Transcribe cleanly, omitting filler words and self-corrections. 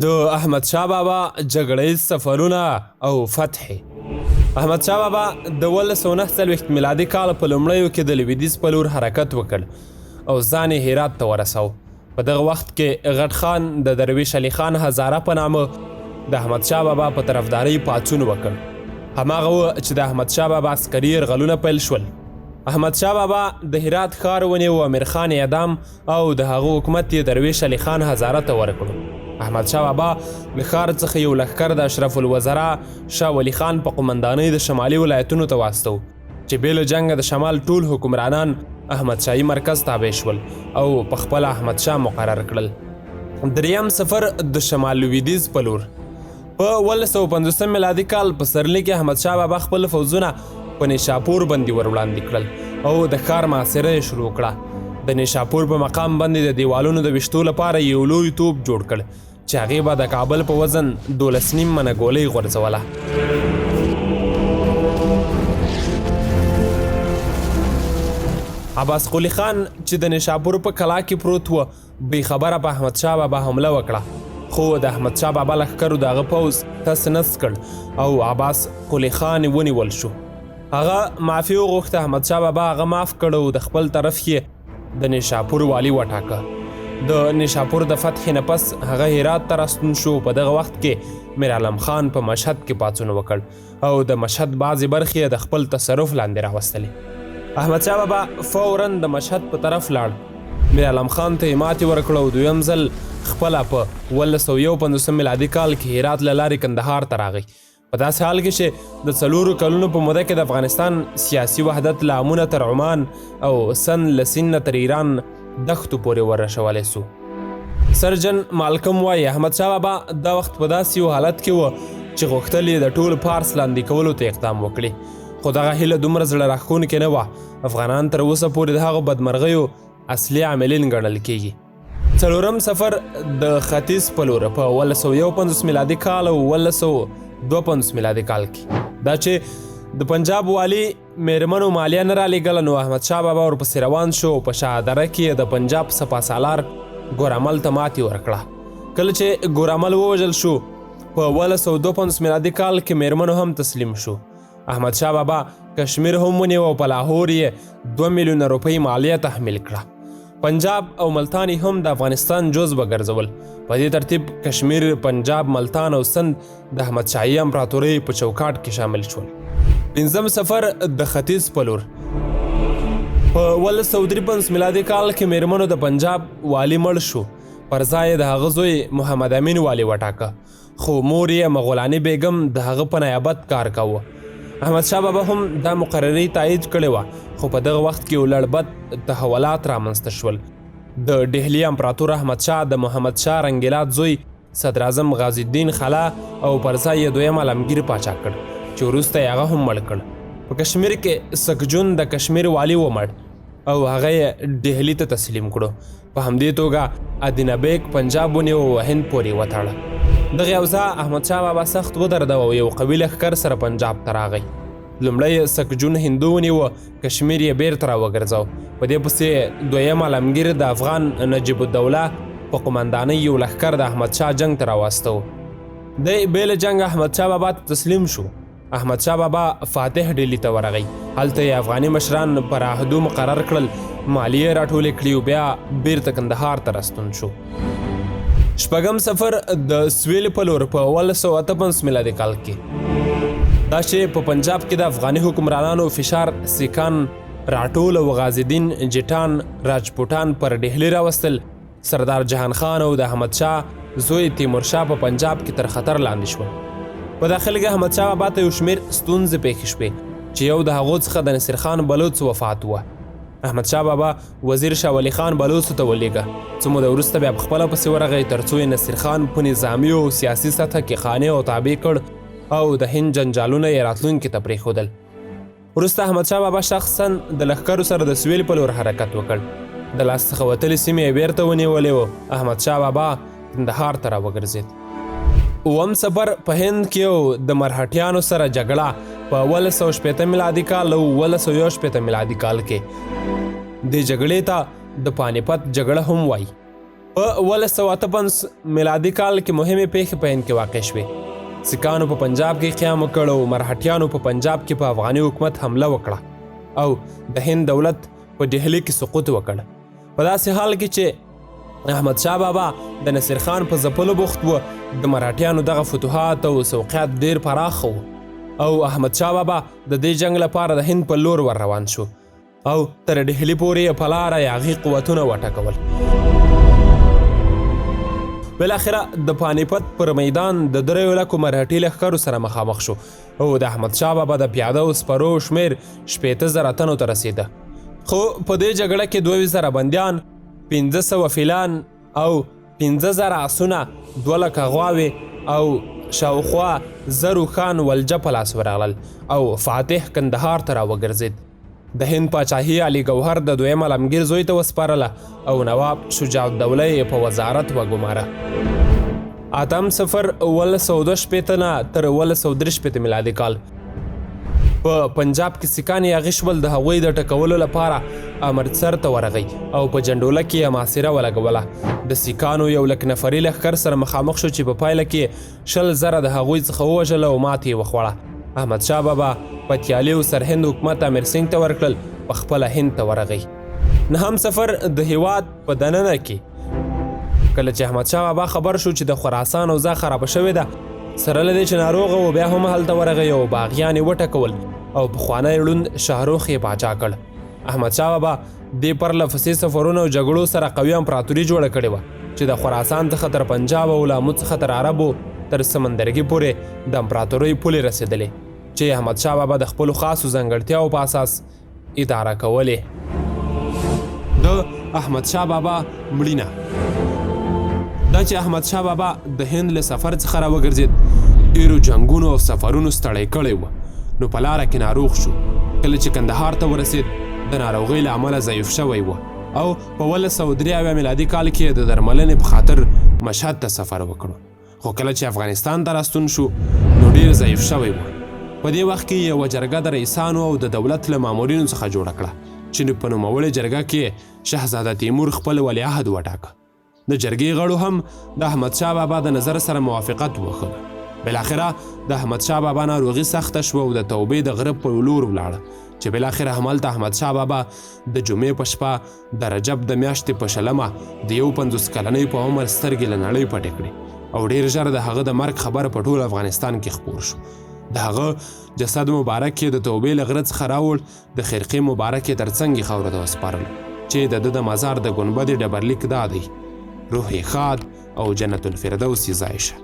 د احمد شاه بابا جګړه ییز سفرونه او فتحې. احمد شاه بابا د 1749 میلادي کال په لومړیو کې د لویدیځ په لور حرکت وکړ او ځان یې هرات ته ورساو. په دغه وخت کې غټ خان د درویش علي خان هزاره په نامه د احمد شاه بابا په طرفدارۍ پاڅون وکړ. هماغه و چې د احمد شاه بابا عسکري یرغلونه پیل شول. احمد شاه بابا د هرات ښار ونیو، امیر خان اعدام او د هغه حکومت یې درویش علي خان هزاره ته ورکړو. احمد شاه بابا له ښار څخه یو لښکر د اشرف الوزرا شاه ولي خان په قومندانۍ د شمالي ولایتونو ته واستو چې بې له جنګه د شمال ټول حکمرانان احمد شاهي مرکز تابع شول او په خپله احمد شاه مقرر کړل. دریم سفر د شمال لویدیځ په لور. په 1750 میلادي کال پسرلي کې احمد شاه بابا خپل فوځونه په نیشاپور باندې ور وړاندې کړل او د ښار محاصره یې شروع کړه. د نیشاپور په مقام باندې د دیوالونو د ویشتو لپاره یو لوی توپ جوړ کړ چې هغې به د کابل په وزن 12.5 منه ګولۍ غورځوله. عباس قلي خان چې د نیشاپور په کلا کې پروت و، بې خبره په احمدشاه بابا حمله وکړه، خو د احمدشاه بابا لښکرو د هغه پوځ تس نس کړ او عباس قلي خان ونیول شو. هغه معافي وغوښته، احمدشاه بابا هغه معاف کړ او د خپل طرف یې د نیشاپور والي وټاکه. د نیشاپور د فتحې نه پس هغه هرات ته راستون شو. په دغه وخت کې میرعلم خان په مشهد کې پاڅون وکړ او د مشهد بعضې برخې یې د خپل تصرف لاندې راوستلې. احمدشاه بابا فوراً د مشهد په طرف لاړ، میرعلم خان ته یې ماتې ورکړه او دویم ځل خپله په 1751 میلادي کال کې هرات له لارې کندهار ته راغی. په داسې حال کې چې د 4 کلونو په موده کې د افغانستان سیاسي وحدت له امونه تر عمان او سند له سیند نه تر ایران دښتو پورې ورسولی سو. سرجن مالکم وایي احمدشاه بابا دا وخت په داسې یو حالت کې و چې غوښتل یې د ټول پارس لاندې کولو ته اقدام وکړي، خو دغه هیله دومره زړه راښکونکې نه وه. افغانان تر اوسه پورې د هغو بدمرغیو اصلي عاملین ګڼل کیږي. څلورم سفر د ختیځ په لور په 1751 میلادي کال او 1752 میلادي کال کې. دا چې د پنجاب والي میرمنو مالیه نه رالیږله نو احمدشاه بابا ورپسې روان شو او په شاهدره کې یې د پنجاب سپه سالار ګورامل ته ماتې ورکړه. کله چې ګورامل ووژل شو په 1752 میلادي کال کې میرمنو هم تسلیم شو. احمدشاه بابا کشمیر هم ونیو او په لاهور یې 2 میلیونه روپۍ مالیه تحمیل کړه. پنجاب او ملتان یې هم د افغانستان جز وګرځول. په دې ترتیب کشمیر، پنجاب، ملتان او سند د احمدشاهي امپراتورۍ په چوکاټ کې شامل شول. پنځم سفر د ختیځ په لور. په 1753 میلادي کال کې میرمنو د پنجاب والي مړ شو، پر ځای یې د هغه زوی محمد امین والي وټاکه، خو مور یې مغولاني بیګم د هغه په نیابت کار کاوه. احمدشاه بابا هم دا مقرري تایید کړې وه، خو په دغه وخت کې یو لړ بد تحولات رامنځته شول. د ډهلي امپراتور احمدشاه د محمدشاه رنګیلات زوی صدراعظم غازي الدین خلا او پر ځای یې دویم عالمګیر پاچا کړ چې وروسته یې هغه هم مړ کړ. په کشمیر کې سکجون د کشمیر والي ومړ او هغه یې ډهلي ته تسلیم کړو. په همدې توګه ادینه بیګ پنجاب ونیو او هند پورې وتاړه. دغې اوضاع احمدشاه بابا سخت ودرداوه او یو قوي لښکر سره پنجاب ته راغی. لومړی یې سکجون هندو ونیو، کشمیر یې بیرته راوګرځاو. په دې پسې دویم عالمګیر د افغان نجیب الدوله په قومندانۍ یو لښکر د احمدشاه جنګ ته راواستو. دی بې له جنګه احمدشاه بابا ته تسلیم شو. احمدشاه بابا فاتح ډیلي ته ورغی، هلته یې افغاني مشران پر عهدو مقرر کړل، مالیې راټولې کړې او بیا بیرته کندهار ته راستون شو. شپږم سفر د سویل په لور په 1758 میلادي کال کې. دا چې په پنجاب کې د افغاني حکمرانانو فشار سیکان راټول او غازیدین جټان راجپوټان پر ډهلي راوستل، سردار جهان خان او د احمدشاه زوی تیمورشاه په پنجاب کې تر خطر لاندې شول. په داخل کې احمدشاه بابا ته یو شمېر ستونزې پېښې شوې چې یو د هغو څخه د نصیر خان بلوڅ وفات و. احمدشاه بابا وزیر شاه ولي خان بلوڅو ته ولېږه. څه موده وروسته بیا په خپله پسې ورغی ترڅو یې نصیر خان په نظامي او سیاسي سطحه کې قانع او تابع کړ او د هند جنجالونه یې راتلونکي ته پرېښودل. وروسته احمدشاه بابا شخصاً د لښکرو سره د سویل په لور حرکت وکړ. د لاس څخه وتلې سیمې یې بېرته ونیولې او احمدشاه بابا کندهار ته راوګرځېد. اووم سفر په هند کې او د مرهټیانو سره جګړه په 1760 میلادي کال او 1761 میلادي کال کې. دې جګړې ته د پانیپت جګړه هم وایي. په 1758 میلادي کال کې مهمې پیښې په هند کې واقع شوې. سیکانو په پنجاب کې قیام وکړ او مرهټیانو په پنجاب کې په افغاني حکومت حمله وکړه او د هند دولت په ډهلي کې سقوط وکړ. په داسې حال کې چې احمد شاه بابا د نصیر خان په ځپلو بوخت و، د مرهټیانو دغه فتوحات او سوقیات ډیر پراخه وو او احمد شاه بابا د دې جنګ لپاره د هند په لور ور روان شو او تر ډهلي پورې یې په لاره یاغي قوتونه وټکول. بالاخره د پانیپت پر میدان د 3 لکو مرهټي لښکرو سره مخامخ شو او د احمد شاه بابا د پیاده او سپرو شمېر 60,000 تنو ته رسېده. خو په دې جګړه کې 22,000 بندیان، 500 فیلان او 5,000 اسونه، 2 لکه غواوې او شاوخوا 1,000 اوښان ولجه په لاس ورغلل او فاتح کندهار ته راوګرځېد. د هند پاچاهي علي ګوهر د دویم عالمګیر زوی ته وسپارله او نواب شجاع الدوله یې په وزارت وګماره. اتم صفر 1762 نه تر 1763 میلادي کال په پنجاب کې سیکان یاغي شول. د هغوی د ټکولو لپاره امرتسر ته ورغی او په جنډوله کې یې محاصره ولګوله. د سیکانو 1 لک نفري لښکر سره مخامخ شو چې په پایله کې 20,000 د هغوی څخه ووژل او ماتې یې وخوړه. احمد شاه بابا پتیالي او سرهند حکومت امیر سینګ ته ورکړل، په خپله هند ته ورغی. نهم سفر د هیواد په دننه کې کله چې احمد شاه بابا خبر شو چې د خراسان اوضاع خرابه شوې ده، سره له دې چې ناروغه و بیا هم هلته ورغی او باغیان یې وټکول او پخوانی ړوند شاهرخ یې پاچا کړ. احمد شاه بابا دې پرله پسې سفرونو او جګړو سره قوي امپراتوري جوړه کړې وه چې د خراسان څخه تر پنجاب او له امو څخه تر عربو تر سمندرګي پورې د امپراتورۍ پولې رسېدلې چې احمد شاه بابا د خپلو خاصو ځانګړتیاوو په اساس اداره کولې. د احمد شاه بابا مړینه. دا چې احمد شاه بابا د هند له سفر څخه راوګرځېد، ډېرو جنګونو او سفرونو ستړی کړی و، نو په لاره کې ناروغ شو. کله چې کندهار ته ورسېد، د ناروغۍ له امله ضعیف شوی و او په 1773 میلادي کال کې د درملنې په خاطر مشهد ته سفر وکړو. خو کله چې افغانستان ته راستون شو نو ډیر ضعیف شوی و. په دې وخت کې یوه جرګه د رئیسانو او د دولت له مامورینو څخه جوړه کړه چې په نوموړې جرګه کې شهزاده تیمور خپل ولیعهد وټاکه. د جرګې غړو هم د احمد شاه بابا د نظر سره موافقت وښود. بالاخره د احمد شاه بابا ناروغي سخته شوه او د توبې د غره په لور ولاړه چې بالاخره هملته احمد شاه بابا د جمعې په شپه د رجب د میاشتې په 20مه د 51 کلنۍ په عمر سترګې له نړۍ پټې کړې او ډیر ژر د هغه د مرګ خبر په ټول افغانستان کې خپور شو. د هغه جسد مبارک یې د توبې له غره څخه راوړ، د خرقې مبارک یې تر څنګ خاورو ته وسپارلو چې د ده د مزار د ګنبدې ډبرلیک دا دی: روح یې ښاد او جنت الفردوس یې ځای شه.